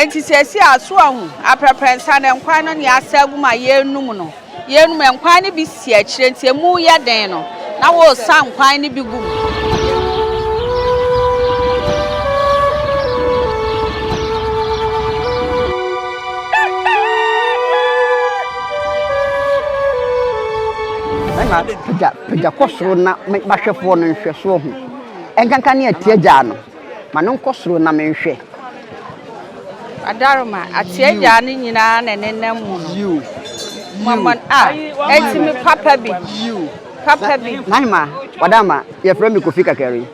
Enti seesei a, so ahu, aprɛprɛ nsa no, nkwan no nea asa agu mu a yɛrenom no, yɛrenom, nkwan no bi si akyire nti emu yɛ den no, na woresa nkwan no bi gu mu. Mɛma pagya pagya kɔ soro na m'ahwɛfoɔ no nhwɛ soɔ ho. Ɛnkanka ne atia gyaa no, ma no nkɔ soro na menhwɛ. Adaroma, atia gyaa no nyinaa na ɛnenam mu no. Mama a, enti me papa bi, papa bi. Nahima, Wadama, yɛfrɛ me Kofi Kakari.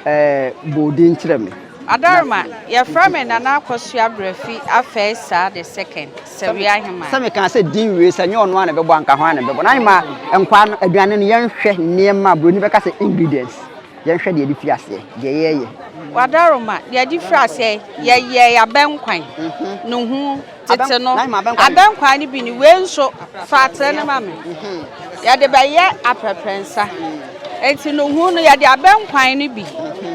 Ɛɛ, bɔ wo din kyerɛ me. Adaroma, yɛfrɛ me Nana Akosua Brɛfi Afɛɛsaa the second, Sɛwia Ahemaa. Sɛ mekaa sɛ din wei sɛ nyɛ ɔno ara na ɛbɛbɔ anka hwan na ɛbɛbɔ. Nahima, nkwaa no, aduane no, yɛnhwɛ nneɛma a buroni bɛka sɛ ingredients. Yɛnhwɛ deɛ yɛde firi aseɛ, deɛ yɛreyɛ. Wadaroma, deɛ yɛde firi aseɛ, yɛyɛɛ abɛnkwan, nuhu, tete no, abɛnkwan no bi ni, wei nso, fa atere no ma me. Yɛde bɛyɛ aprɛprɛnsa. Enti nuhu no, yɛde abɛnkwan no bi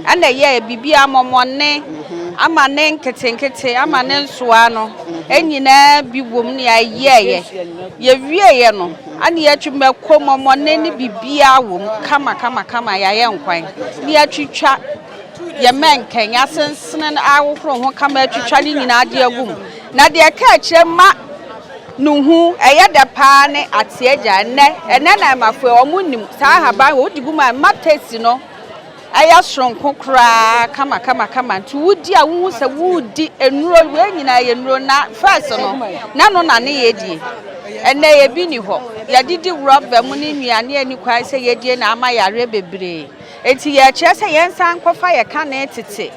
ɛna ɛyɛɛ biribi amɔmɔne, ama ne nketenkete, ama ne nsoa no, nyinaa bi wom ne yɛyɛeɛ. Yɛwieeɛ no, Ana yɛatwi mako, mɔmɔne ne biribiara wɔ mu kama kama kama yɛayɛ nkwan. Na yɛatwitwa yɛ mɛnkɛn, yɛasensene no ahohoro ho kama atwitwa ne nyinaa de agu mu. Na deɛ ɛka akyire ma no hu ɛyɛ dɛ paa ne ateagya. Ɛnnɛ, ɛnnɛ na ɛmafoɔ wɔn nim saa ahaban wɔ wode gu mu a ɛma taste no Ɛyɛ soronko koraa kamakamakama nti wodi a wohu sɛ woredi nnuro, wei nyinaa yɛ nnuro na first no na ɛno na ne yɛdie, ɛnnɛ ebi nni hɔ. Yɛdidi rɔba mu ne nnuane a ɛnni kwan sɛ yɛdie na ama yareɛ bebree. Nti yɛkyerɛ sɛ yɛnsan nkɔfa yɛ kane tete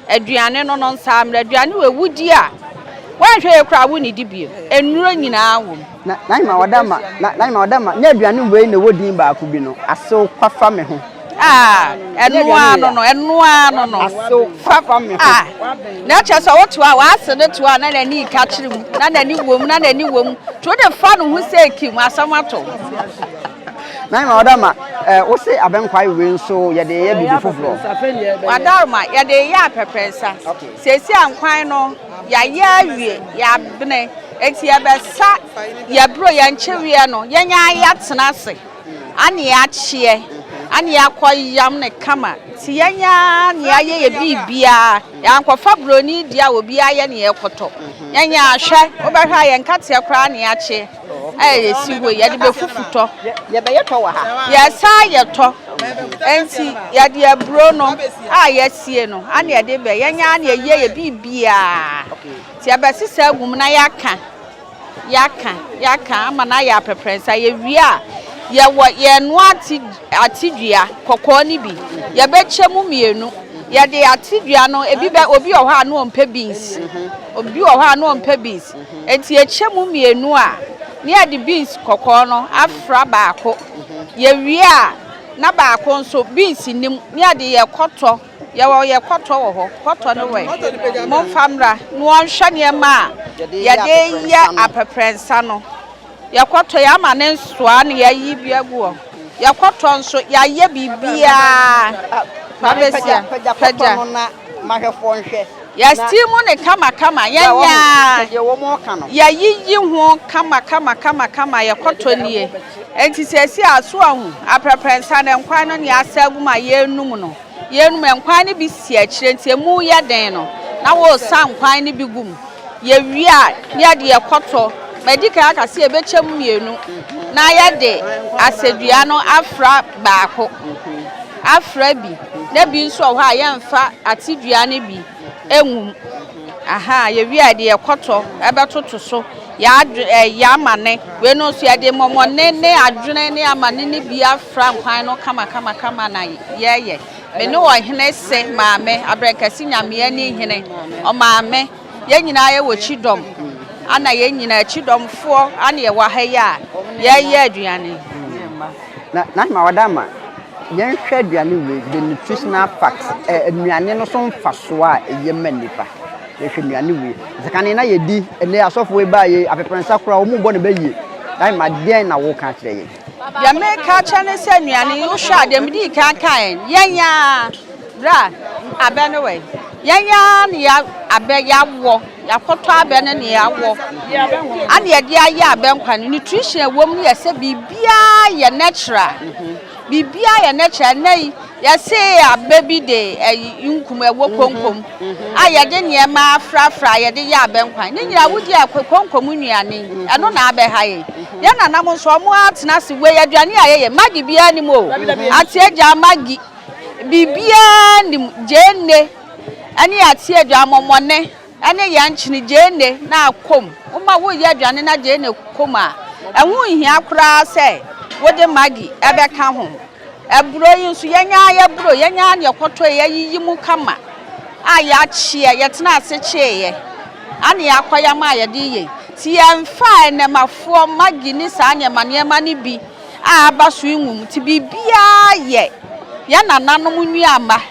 aduane no no nsa mmra. Aduane wei wodi a woanhwɛ yie koraa a wonnidi bio. Nnuro nyinaa wɔ mu. Na na ɔda ma na na ɔda ma nyɛ aduane wei na ɛwɔ din baako bi no asew kwafa me ho. Ah, ɛno ara no no, ɛno ara no no. Asew kwafa me ho. Ah, na kyerɛ sɛ woto a w'ase no to a na n'ani ka kyerɛ mu, na n'ani wɔ mu, na n'ani wɔ mu. Nti wode fa no ho sɛ kim, asɛm ato. Na ma ɔda ma eh, wo se abɛnkwae wei nso yɛde yɛ biribi foforɔ. Wadaroma, yɛde yɛ apɛprɛnsa. Seesei a nkwan no yɛayɛ awie, yɛabene. Enti yɛbɛsa yɛburo yɛn nkyeweɛ no, yɛn ara yɛatena ase ane yɛakyeɛ ane yɛakɔ yam no kama. Nti yɛn ara na yɛayɛ yɛ biribiara. Yɛankɔfa buroni deɛ a obiara yɛ na yɛkɔtɔ. Yɛn ara hwɛ, wobɛhwɛ a yɛn nkateɛ koraa na yɛakye a yɛsi hɔ yi, yɛde bɛfufu tɔ. Yɛbɛyɛ tɔ wɔ ha. Yɛsan yɛ tɔ. Enti yɛde aburo no a yɛasie no ane yɛde bɛ, yɛn ara na yɛyɛ yɛ biribiara. Nti yɛbɛsesa agu mu na yɛaka, yɛaka, yɛaka ama no ayɛ aprɛprɛnsa. Yɛwie a, yɛwɔ yɛnoa ate atedua kɔkɔɔ no bi. Yɛbɛkyɛ mu mmienu. Yɛde atedua no ebi bɛ obi wɔ hɔ a na ɔmpɛ beans, obi wɔ hɔ a na ɔmpɛ beans. Nti yɛkyɛ mu mmienu a, na yɛde beans kɔkɔɔ no afra baako. Yɛwie a, na baako nso beans nni mu, na yɛde yɛ kɔtɔ. Yɛwɔ yɛ kɔtɔ wɔ hɔ. Kɔtɔ no wɔ he? Momfa mmra na wɔnhwɛ nneɛma a yɛde yɛ apɛprɛnsa no. Yɛkɔtɔ, yɛama ne nsoa na yɛayi bi agu hɔ. Yɛkɔtɔ nso, yɛayɛ biribiara. Fa bɛsia, pagya. Yɛasteam no kamakama, yɛnyɛ ara. Yɛayiyi ho kamakamakama, yɛkɔtɔ nie. Enti seesei a, so ahu, aprɛprɛnsa no, nkwan no, nea asa agu mu a yɛrenom no, yɛrenom, nkwan no bi si akyire nti emu yɛ den no, na woresa nkwan no bi gu mu. Yɛwie a, na yɛde yɛn kɔtɔ, madi kan aka sɛ yɛbɛkyɛ mu mmienu, na yɛde asɛdua no afra baako, afra bi, na bi nso wɔ hɔ a yɛmfa atedua no bi ngu mu. Ahaa, yɛwie a yɛde yɛn kɔtɔ bɛtoto so. Yɛadwe ɛ yɛamane. Wei no nso yɛde mɔmɔne ne adwene ne amane no bi afra nkwan no kamakamakama na yɛyɛ. Me ne ɔhene se maame, Abrɛnkɛse Nyameani hene, ɔmaame, yɛn nyinaa yɛwɔ Kyidɔm. Ana yɛn nyinaa Kyidɔmfoɔ ana yɛwɔ ha yi a yɛyɛ aduane yi. Na Nahima Wadama, yɛnhwɛ aduane wei, the nutritional facts, ɛ nnuane no so mfasoɔ a ɛyɛ ma nnipa. Yɛhwɛ nnuane wei. Sɛ kane na yɛdi, ɛnɛ asɔfoɔ yi baa yei, apeprensa koraa wɔn bɔ ne bɛ yie. Nahima, deɛn na woka akyerɛ yɛn? Deɛ meka akyerɛ ne sɛ nnuane yi wohwɛ a deɛ medii kan kaeɛ no, yɛn ara, bra, abɛ no wɔ he? Yɛn ara na yɛ abɛ yɛawɔ. Yɛakɔtɔ abɛ no ne yɛawɔ ana yɛde ayɛ abɛnkwan no. Nutrition a ɛwɔ mu no yɛ sɛ biribiara yɛ natural. Biribiara yɛ natural. Ɛnnɛ yi, yɛse abɛ bi de ɛyi nkum ɛwɔ konkom a yɛde nneɛma afrafra a yɛde yɛ abɛnkwan. Ne nyinaa wodi a konkom nnuane yi, ɛno na abɛha yɛn. Yɛn nananom nso wɔn atena ase wei aduane a yɛyɛ, Maggi biara nnim o. Ate agya Maggi, biribiara nnim, gyeene ɛne ate agya amɔmɔne ɛne yɛn nkyene gyeene na akɔm. Woma woyɛ aduane na gyeene kɔm a, ɛho nhia koraa sɛ wode Maggi ɛbɛka ho. Aburo yi nso yɛnya yɛburo, yɛnya ne yɛkɔtɔ yɛyiyi mu kama a yɛakyeɛ, yɛtena ase kyeeɛ ane yɛakɔyam a yɛde yɛ. Nti yɛmfa ɛnɛmafoɔ Maggi ne saa nneɛma nneɛma no bi a aba so yi nwom. Nti biribiara yɛ yɛn nananom nnuama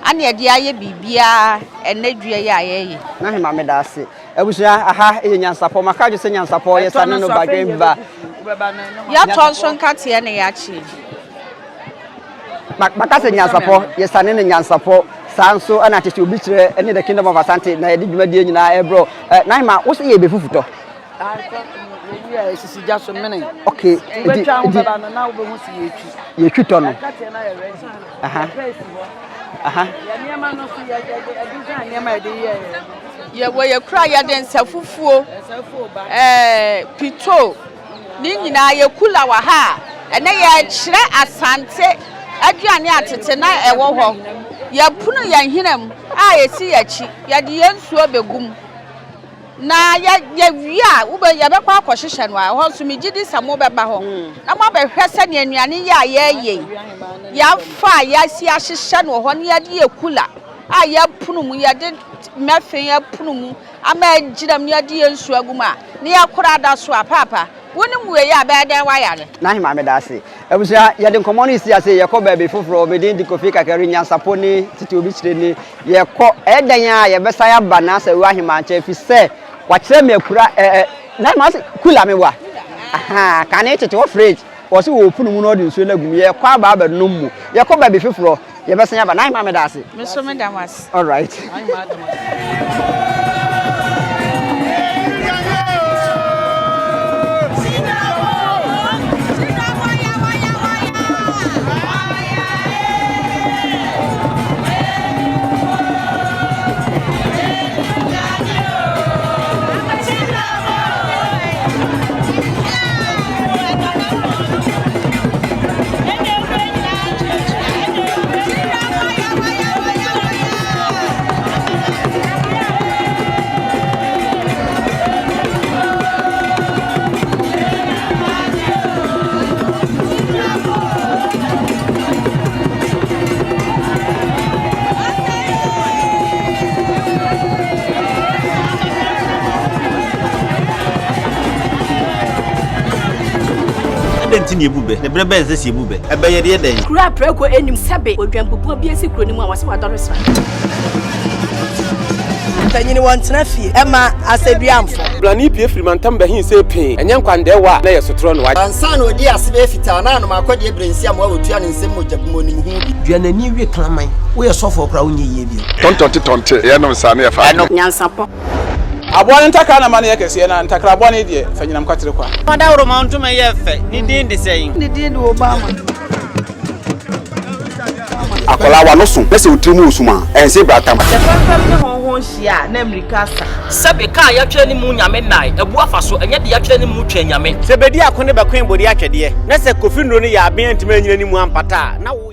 ane yɛde ayɛ biribiara ɛnɛ dua yi a yɛyɛ. Na hema meda ase. Abusua, aha yɛ Nyansapɔ. Maka adwo sɛ Nyansapɔ yɛsane no badwen ba. Yɛtɔ nso nkateɛ ne yɛakye. Maka sɛ Nyansapɔ yɛsane no Nyansapɔ saa nso ɛna tete obi kyerɛ ne the Kingdom of Asante na yɛde dwumadie nyinaa ɛbrɔ. Na hema wo sɛ yɛ bɛfufutɔ. Sisi gya so mene. Okay. Nti wobɛtwa ho bɛba no na wobɛhu si yɛtwi. Yɛtwi tɔ no. Nkateɛ no ayɛ ready. Aha. Yɛpɛ si hɔ. Aha. Yɛ nneɛma no so yɛ design nneɛma yɛde yɛ. Yɛwɔ yɛ kura yɛde nsa fufuo, Nsa ba. Pito ne nyinaa yɛ kula wɔ ha a ɛnɛ yɛkyerɛ Asante aduane atete na ɛwɔ hɔ. Yɛpono yɛn hena mu a yɛsi yɛkyi, yɛde yɛn nsuo bɛgu mu. Na yɛwie a yɛbɛkɔ akɔhyehyɛ no a ɛhɔ nso megye di sɛ mobɛba hɔ na moabɛhwɛ sɛnea nnuane yɛ a yɛreyɛ yi yɛafa a yɛasi ahyehyɛ no wɔ hɔ na yɛde yɛ kula a yɛapono mu, yɛde mɛfen apono mu ama agyina mu na yɛde yɛ nsuo agu mu a na yɛakora da so a paapa wonim wei a bɛyɛ dɛn wayare. Na hema meda ase. Abusua, yɛde nkɔmmɔ no si ase, yɛkɔ baabi foforɔ. Medin de Kofi Kakari, Nyansapɔ ni, tete obi kyerɛ ni. Yɛkɔ ɛyɛ dɛn a yɛbɛsan aba na sɛ wura hema nkyɛn fi sɛ wakyerɛ me akura na hema sɛ kula me wa. Aha, kane tete wɔ fridge. Wɔ so wɔ pono mu na ɔde nsuo no agu mu. Yɛkɔ aba abɛnom mu. Yɛkɔ baabi foforɔ. Yɛbɛsan aba. Na hema meda ase. Me nso meda mo ase. All right. Adɛn nti na yɛbu bɛ? Na berɛ bɛn sɛ sɛ yɛbu bɛ? Ɛbɛyɛ deɛ dɛn? Kuro a prɛko anim sɛbe odwampupuo bi asi kuro no mu a wɔsɛ wadɔre sra. Mpanyini wɔntena fie ɛma asɛduamfo. Blani pie firi mantam bɛhin sɛ pee ɛnyɛ nkwandɛɛwa a na yɛ sotorɔ no. Ansa na ɔdi ase bɛyɛ fitaa na anom akɔdeɛ berɛ nsi amoa wɔtua ne nsɛm mogya bi mu onim ho bi. Duanani we kraman, woyɛ sɔfoɔ koraa wonyɛ yie bio. Tɔntɔnte tɔnte yɛnom saa ne yɛfa Ɛno nyansapɔ. Aboa no ntakra na ma no yɛ kɛseɛ na ntakra bɔne deɛ fa nyinam kwatere kwa. Ɔdawuroma ntoma yɛ fɛ, ne din de sɛn? Ne din de Obama. Akwadaa wa no so na sɛ otiri mu osum a ɛnse bratam. Sɛ fɛmfɛm ne hɔnho hyia a, na mmirika asa. Sɛbe kaa yɛatwerɛ ne mu nyame nnae abu afa so, ɛnyɛ de yɛatwerɛ ne mu twɛn nyame. Sɛ bɛdi ako ne bɛkoe bɔdi atwɛdeɛ, na sɛ Kofi nnuro no yɛ aben antumi anyina ne mu ampata a, na wo.